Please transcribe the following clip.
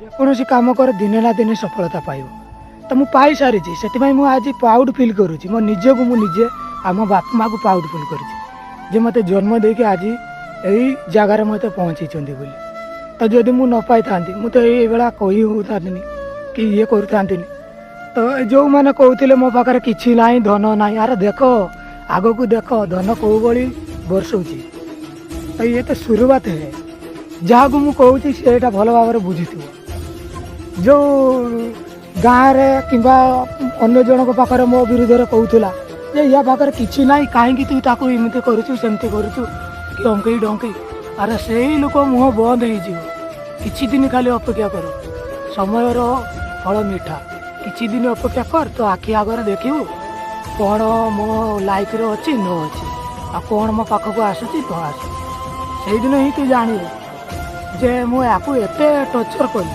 ଯେକୌଣସି କାମ କର, ଦିନେ ନା ଦିନେ ସଫଳତା ପାଇବ। ତ ମୁଁ ପାଇସାରିଛି, ସେଥିପାଇଁ ମୁଁ ଆଜି ପ୍ରାଉଡ଼ ଫିଲ୍ କରୁଛି ମୋ ନିଜକୁ। ମୁଁ ନିଜେ ଆଉ ମୋ ବାପା ମାଆକୁ ପ୍ରାଉଡ଼ ଫିଲ୍ କରୁଛି ଯେ ମୋତେ ଜନ୍ମ ଦେଇକି ଆଜି ଏଇ ଜାଗାରେ ମୋତେ ପହଞ୍ଚେଇଛନ୍ତି ବୋଲି। ତ ଯଦି ମୁଁ ନ ପାଇଥାନ୍ତି, ମୁଁ ତ ଏଇଭଳିଆ କହି ହେଉଥାନ୍ତିନି କି ଇଏ କରୁଥାନ୍ତିନି। ତ ଯେଉଁମାନେ କହୁଥିଲେ ମୋ ପାଖରେ କିଛି ନାହିଁ, ଧନ ନାହିଁ, ଆରେ ଦେଖ, ଆଗକୁ ଦେଖ, ଧନ କେଉଁ ଭଳି ବର୍ଷଉଛି। ତ ଇଏ ତ ଶୁରୁଆତ ହେ। ଯାହାକୁ ମୁଁ କହୁଛି, ସେ ଏଇଟା ଭଲ ଭାବରେ ବୁଝୁଥିବ। ଯେଉଁ ଗାଁରେ କିମ୍ବା ଅନ୍ୟ ଜଣଙ୍କ ପାଖରେ ମୋ ବିରୁଦ୍ଧରେ କହୁଥିଲା ଯେ ୟା ପାଖରେ କିଛି ନାହିଁ, କାହିଁକି ତୁ ତାକୁ ଏମିତି କରୁଛୁ, ସେମିତି କରୁଛୁ କି ଅଙ୍କେଇ ଡଙ୍କେଇ, ଆରେ ସେଇ ଲୋକ ମୁହଁ ବନ୍ଦ ହେଇଯିବ। କିଛି ଦିନ ଖାଲି ଅପେକ୍ଷା କର। ସମୟର ଫଳ ମିଠା। କିଛି ଦିନ ଅପେକ୍ଷା କର, ତୋ ଆଖି ଆଗରେ ଦେଖିବୁ କ'ଣ ମୋ ଲାଇଫରେ ଅଛି ନ ଅଛି ଆଉ କ'ଣ ମୋ ପାଖକୁ ଆସୁଛି ନ ଆସୁଛି। ସେଇଦିନ ହିଁ ତୁ ଜାଣିବୁ ଯେ ମୁଁ ୟାକୁ ଏତେ ଟର୍ଚର୍ କଲି।